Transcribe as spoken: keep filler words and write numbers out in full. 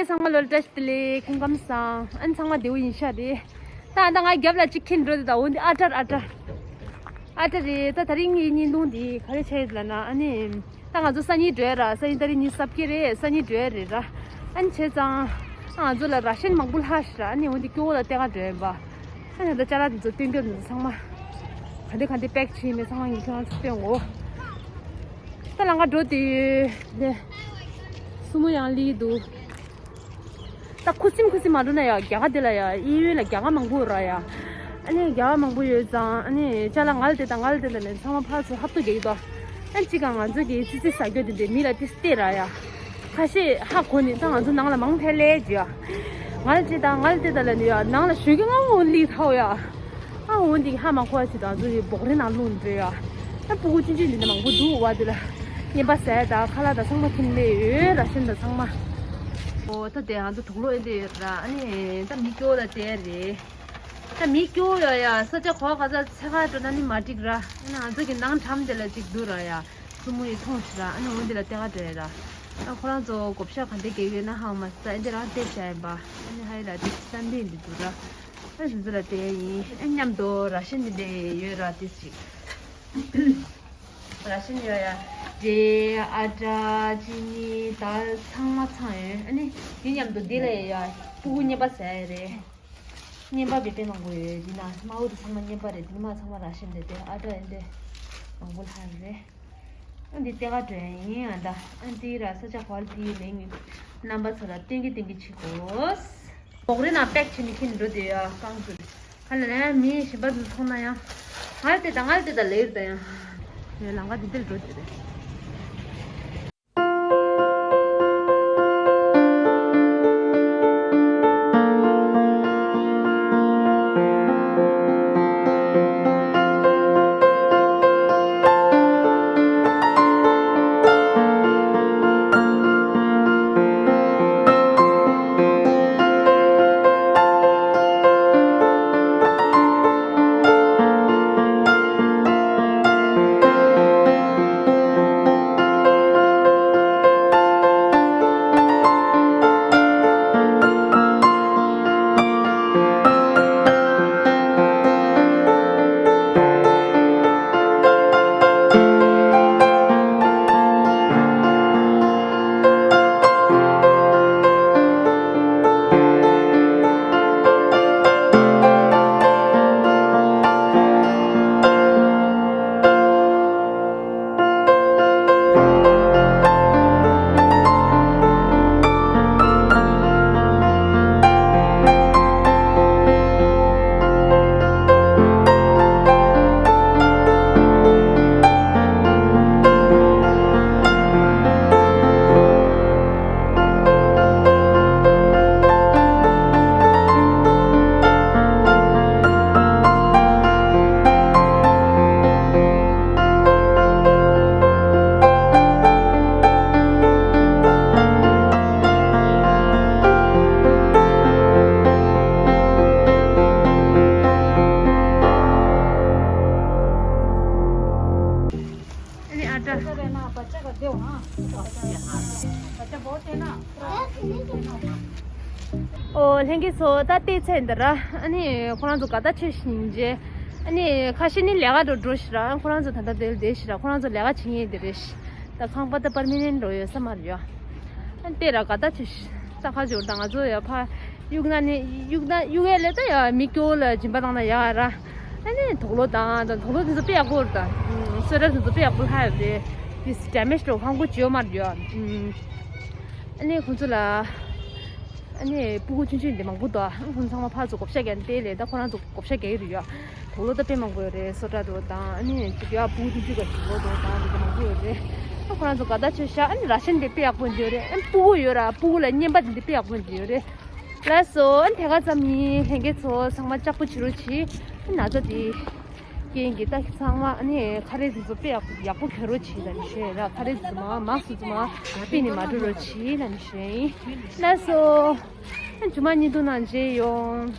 ཚང་མ་ལོ་བཀྲ་ཤིས་བདེ་ལེགས། སྐུ་ཁམས་བཟང་། ཨ་ནི་ཚང་མ་བདེ་པོ་ཡིན་ཤག་རེད། ད་ཨ་ད་ང་རྒྱབ་ལ་གཅིག་འཁྱེར་འགྲོ་དེ། ད་འོ་འདི་ཨ་ཏྲར་ཨ་ཏྲར་ཨ་ཏྲར་རེད། ད་དེ་རིང་ངའི་བརྙན་ཐུང་འདི་ག་རེ་བྱས་ཡོད་ལབ་ན། ཨ་ནི་ད་ང་ཚོ་སང་ཉིན་འགྲོ་ཡ་ར། སང་ཉིན་ཏ་རིག་ཉི་ཤུ་རྩ་བརྒྱད་རེད། སང་ཉིན་འགྲོ་ཡ་རེད་ར། ཨ་ནི་བྱས་ཙང་ང་ཚོ་ལ་ར་ཤན་མང་པོ་ལྷག་ཤག་ར། ཨ་ནི་འོ་འདི་སྐྱོ་བོ་ལ་སྟེར་ག་འགྲོ་ཡ་ཡིན་པ། ཨ་ནི་ད་ཅ་ལག་འདི་ཚོ་སྟོན་རྒྱུ་འདི་ཚོ་ཚང་མ་ག་འདྲ་ག་འདྲ་པེག་བྱས་མེད་ཚང་མ་ངས་ཁྱེད་རང་ཚོ་སྟོན་གོ། ད་ལམ་ཁ་འགྲོ་དུས་ལས་སྲུ་མོ་ཡང་སླེབས་འདུག། ད་ཁུ་སིམ་ཁུ་སིམ་མ་འགྲོ་ན་ཡ། རྒྱ་གར་དེ་ལ་ཡ། གཡས་གཡོན་ལ་རྒྱ་གར་མང་པོ་ཡོད་ར་ཡ། ཨ་ནི་རྒྱ་གར་མང་པོ་ཡོད་ཙང་། ཨ་ནི་ཅ་ལག་ང་ལ་སྟེར་དང་ང་ལ་སྟེར་དང་ལབ་ནས་ཚང་མ་ཕར་ཚུར་ཧབ་ཏུ་རྒྱག་གི་འདུག། ཨ་གཅིག་ག་ང་ཚོ་གི་ཙི་ཙི་ཟ་རྒྱུ་དེ་འདྲས་མི་ལ་ཏིས་སྟེར་ར་ཡ། ཁ་ཤས་ཧ་གོ་ནས་ད་ང་ཚོ་ནང་ལ་མང་ཐལ་ལེ་ཅི་ཡ། ང་ལ་སྟེར་དང་ང་ལ་སྟེར་དང་ལབ་ནས་ཡ། ནང་ལ་ཞོགས་ཀས་སྔ་མོ་སླེབས་ཐལ་ཡ། ཨ་འོ་འདི་ཧ་མ་གོ་བ་ཅིག་དང་ཚོ་ཡི་སྦོག་རི་ནང་ལྷུང་འདྲེ་ཡ། ཨ་སྤུ་གུ་ཆུང་ཆུང་འདི་འདྲ་མང་པོ་འདུག་བ། དེ་ལ་རྔན་པ་ཟས་དང་ཁ་ལག་དང་ཚང་མ་ཁྱིམ་ལས་ཡོད་ར། ཤིན་ཏུ་ཚང་མ། ཨོ་ད་དེ་ང་ཚོ་དུག་ལོག་ཨེ་འདྲ་ཡོད་ར། ཨ་ནི་ད་མི་སྐྱོ་ལ་བལྟས་རེད། ད་མི་སྐྱོ་ཡོད་ཡ། ས་ཆ་གོ་ག་ས་ཚེ་ཁ་འགྲོ་ན་ནི་མ་འགྲིག་ར། ཨ་ནི་ང་ཚོ་གི་ནང་ཁྲམ་དེ་ལ་ཅིག་འདུག་ར་ཡ། སྲུ་མོ་ཡི་མཐོང་ཤི་ར། ཨ་ནི་འོ་འདི་ལ་བལྟས་ག་འགྲོ་ཡ་ར། ཨ་ཁོ་རང་ཚོ་བགོ་བཤའ་ག་འདྲ་རྒྱག་ཡོད་ན་ཧ་མ་ས། ཨ་འདི་རང་བལྟས་བྱ་ཡིན་པ། ཨ་ནི་ཧ་ཡི་ལ་དེ་ས་འདི་འདི་འདུག་ར། ཨ་སུ་ཚོ་ལ་བལྟས་ཡིན། ཨ་མཉམ་དུ་ར་ཤན་འདི་འདྲ་ཡོད་ར། དེ་ཅིག་ར་ཤན་ཡོད་ཡ། འབྲས་ཨ་ཏྲ་ཅི་ནི་ད་ཚང་མ་ཚང་ཡོད། ཨ་ནི་དེ་མཉམ་དུ་འདི་ལ་ཡ་སྤུ་གུ་རྔན་པ་ཟ་ཡ་རེད། རྔན་པ་བེད་སྤེལ་མང་པོ་ཡོད། འདི་ན་དམར་པོ་དེ་ཚང་མ་རྔན་པ་རེད། འདི་མ་ཚང་མ་ར་ཤན་རེད། དེ་ཨ་ཏྲ་ཨེ་འདྲ་མང་པོ་ལྷག་རེད། ཨ་འདི་ལྟེ་ག་འགྲོ་ཡ་ཡིན། ཨ་ད་ཨ་འདི་ར་ས་ཆ་ག་བར་དེའི་ལེན་གྱི་རྣམ་པ་ཚོ་ལ་བསྟན་གྱི་བསྟན་གྱི་བྱེད་དགོས། སྦོག་རི་ནང་པེག་བྱས་ནས་ཁྱེར་འགྲོ་དེ་ཡ་རྐང་ཚུར་ཁ་ལ་ལ་ཡང་མི་གཞན་པ་ཚོ་མཐོང་ན་ཡང་ང་ལ་དེ་དང་ང་ལ་དེ་དང་ལེར་དང་ཡང་ཡང་ལམ་ཁ་འདི་འདིར་འགྲོ་དེ་རེད། ཨོ་ལྷན་རྒྱས་ཚོ། ད་ལྟའི་ཚེ་འདི་ར་ཨ་ནི་ཁོ་རང་ཚོ་དགའ་ཐག་ཆོད་ཤིང་རྗེ། ཨ་ནི་ཁ་ཤས་ནི་ལས་ཀ་འགྲོ་འགྲོ་ཤི་ར། ཁོ་རང་ཚོ་ད་ལྟ་དེར་བསྡད་ཤི་ར། ཁོ་རང་ཚོ་ལས་ཀ་བྱེད་མཁན་དེ་རེད་ཤི། ད་ཁང་པ་ད་པར་མི་ནན་འགྲོ་ཡོད་ས་མ་རེད་ཡ། ཨ་ནི་དེ་ར་དགའ་ཐག་ཆོད་ཤི། ད་ཁ་ཞོར་ད་ང་ཚོ་ཡ་ཕ་གཡུག་ན་ནི་གཡུག་ན་གཡུག་ཡས་ལས་ད་ཡ་མི་སྐྱོ་ལ་སྦྱིན་པ་བཏང་ན་ཡག་ར། ཨ་ནི་དུག་ལོག་དང་ད་དུག་ལོག་དེ་ཚོ་དཔེ་ཡག་པོ་རེད། ད་སོ་ཊར་དེ་ཚོ་དཔེ་ཡག་པོ་ལྷག་ཡོད་རེད། དེ་ཌེ་མེཇ་འགྲོ་ཁང་པ་ཅིག་ཡོད་མ་རེད་ཡ། ཨ་ནི་ཁོང་ཚོ་ལ། ཨ་ནི་སྤུ་གུ་ཆུང་ཆུང་འདི་མང་པོ་འདུག། ཨ་ཁོང་ཚང་མ་ཕར་ཚུར་བགོ་བཤའ་རྒྱག་ནས་བལྟས་ལས། ད་ཁོ་རང་ཚོ་བགོ་བཤའ་རྒྱག་གི་རེད་ཡ། དུག་ལོག་ད་དཔེ་མང་པོ་ཡོད་རེད། སོ་ཊར་དུག་ལོག་དང་། ཨ་ནི་ཅིག་ཡ་སྤུ་གུ་ཆུང་ཆུང་གི་དུག་ལོག་དུག་དང་འདི་འདྲ་མང་པོ་ཡོད་རེད། ཨ་ཁོ་རང་ཚོ་དགའ་ཐག་ཆོད་ཤག། ཨ་ནི་ར་ཤན་དེ་དཔེ་ཡག་པོ་འདི་ཡོད་རེད། ཨ་སྤུ་གུ་ཡོད་ར། སྤུ་གུ་ལ་རྔན་པ་འདི་འདི་དཔེ་ཡག་པོ་འདི་ཡོད་རེད། ལགས་སོ། ཨ་ནི་དེ་ག་ཙམ་ཡིན། ལྷན་རྒྱས་ཚོ་ཚང་མ་ལྕགས་པོ་བྱེད་རོགས་གྱིས། ཨ་ན་ཚ་དེ། རྐྱེན་གྱིས་ད་ཚང་མ་ཨ་ནི་ཁ་རས་དེ་ཚོ་དཔེ་ཡག་ཡག་པོ་གྱོན་རོགས་གྱིས་ལབ་ནས་ཞུ་ཡ་ར། ཁ་རས་དེ་ཚོ་མ་མཱ་སི་ཀི་དེ་ཚོ་མ་ཕུད་ནས་མ་འགྲོ་རོགས་གྱིས་ལབ་ནས་ཞུ་ཡ་ཡིན། ལགས་སོ། ཨ་ནི་ཇུ་མ་བརྙན་ཐུང་ནང་མཇལ་ཡོང་།